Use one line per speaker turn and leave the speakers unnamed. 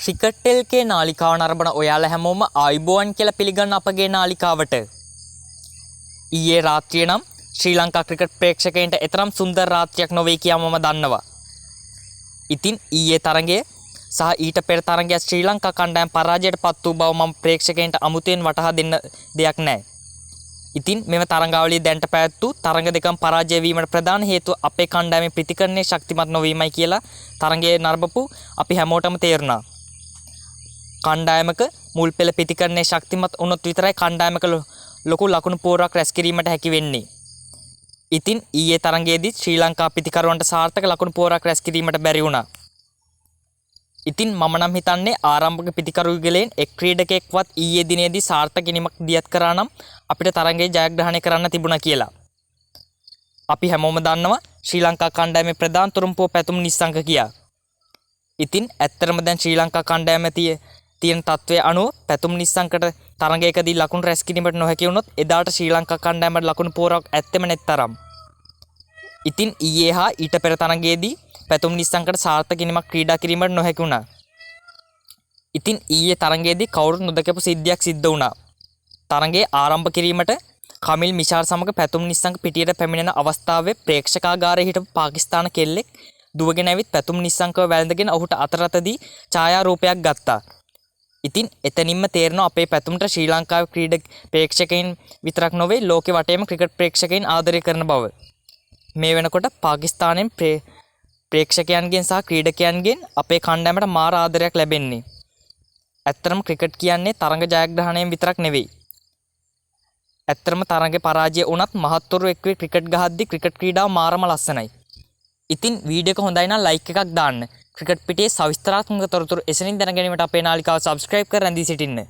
Cricket එල්කේ නාලිකාව නරඹන ඔයාලා හැමෝම ආයුබෝවන් කියලා පිළිගන්න අපගේ නාලිකාවට. ඊයේ රාත්‍රිය නම් ශ්‍රී ලංකා ක්‍රිකට් ප්‍රේක්ෂකයින්ට එතරම් සුන්දර රාත්‍රියක් නොවේ කියා මම දන්නවා. ඉතින් ඊයේ තරගය සහ ඊට පෙර තරගය ශ්‍රී ලංකා කණ්ඩායම පරාජයට පත් වූ බව මම ප්‍රේක්ෂකයින්ට අමුතුවෙන් වටහා දෙන්න දෙයක් නැහැ. ඉතින් මෙම තරඟාවලිය දැනට පැවැත් වූ තරඟ දෙකම පරාජය වීමට ප්‍රධාන හේතුව අපේ කණ්ඩායමේ ප්‍රතිකරණය ශක්තිමත් නොවීමයි කියලා තරඟයේ නරඹපු අපි හැමෝටම තේරුණා. කණ්ඩායමක මුල් පෙළ පිතිකරණය ශක්තිමත් වුණොත් විතරයි කණ්ඩායමක ලොකු ලකුණු පුවරුවක් රැස් කිරීමට හැකි වෙන්නේ. ඉතින් ඊයේ තරඟයේදී ශ්‍රී ලංකා පිතිකරුවන්ට සාර්ථක ලකුණු පුවරක් රැස් කිරීමට බැරි වුණා. ඉතින් මම නම් හිතන්නේ ආරම්භක පිතිකරු යුගලයෙන් එක් ක්‍රීඩකයෙක්වත් ඊයේ දිනේදී සාර්ථක ඉනිමක් දියත් කරා නම් අපිට තරඟයේ ජයග්‍රහණය කරන්න තිබුණා කියලා. අපි හැමෝම දන්නවා ශ්‍රී ලංකා කණ්ඩායමේ ප්‍රධාන තුරුම්පුව පැතුම් නිස්සංක කියා. ඉතින් ඇත්තටම දැන් ශ්‍රී ලංකා කණ්ඩායම තියෙන තත්ත්වය අනුව පැතුම් නිස්සංකට තරඟයකදී ලකුණු රැස් කිරීමට නොහැකි වුණොත් එදාට ශ්‍රී ලංකා කණ්ඩායමට ලකුණු පුවරක් ඇත්තෙම නැති තරම්. ඉතින් ඊයේ හා ඊට පෙර තරඟයේදී පැතුම් නිස්සංකට සාර්ථක ඉනිමක් ක්‍රීඩා කිරීමට නොහැකි වුණා. ඉතින් ඊයේ තරඟයේදී කවුරුත් නොදකපු සිද්ධියක් සිද්ධ වුණා. තරඟයේ ආරම්භ කිරීමට කමිල් මිෂාර් සමග පැතුම් නිස්සංක පිටියට පැමිණෙන අවස්ථාවේ ප්‍රේක්ෂකාගාරයේ හිටපු පාකිස්තාන කෙල්ලෙක් දුවගෙන ඇවිත් පැතුම් නිස්සංකව වැළඳගෙන ඔහුට අතරතදී ඡායාරූපයක් ගත්තා. ඉතින් එතනින්ම තේරෙනවා අපේ පැතුම්ට ශ්‍රී ලංකාවේ ක්‍රීඩක ප්‍රේක්ෂකයින් විතරක් නොවේ, ලෝකෙ වටේම ක්‍රිකට් ප්‍රේක්ෂකයින් ආදරය කරන බව. මේ වෙනකොට පාකිස්තානයෙන් ප්‍රේක්ෂකයන්ගෙන් සහ ක්‍රීඩකයන්ගෙන් අපේ කණ්ඩායමට මාර ආදරයක් ලැබෙන්නේ. ඇත්තටම ක්‍රිකට් කියන්නේ තරඟ ජයග්‍රහණයෙන් විතරක් නෙවෙයි. ඇත්තටම තරඟේ පරාජය වුණත් මහත්වරු එක්ව ක්‍රිකට් ගහද්දි ක්‍රිකට් ක්‍රීඩාව මාරම ලස්සනයි. ඉතින් වීඩියෝ එක හොඳයි නම් ලයික් එකක් දාන්න. ක්‍රිකට් පිටියේ සවිස්තරාත්මක තොරතුරු එසැනින් දැන ගැනීමට අපේ නාලිකාව සබ්ස්ක්‍රයිබ් කර රැඳී සිටින්න.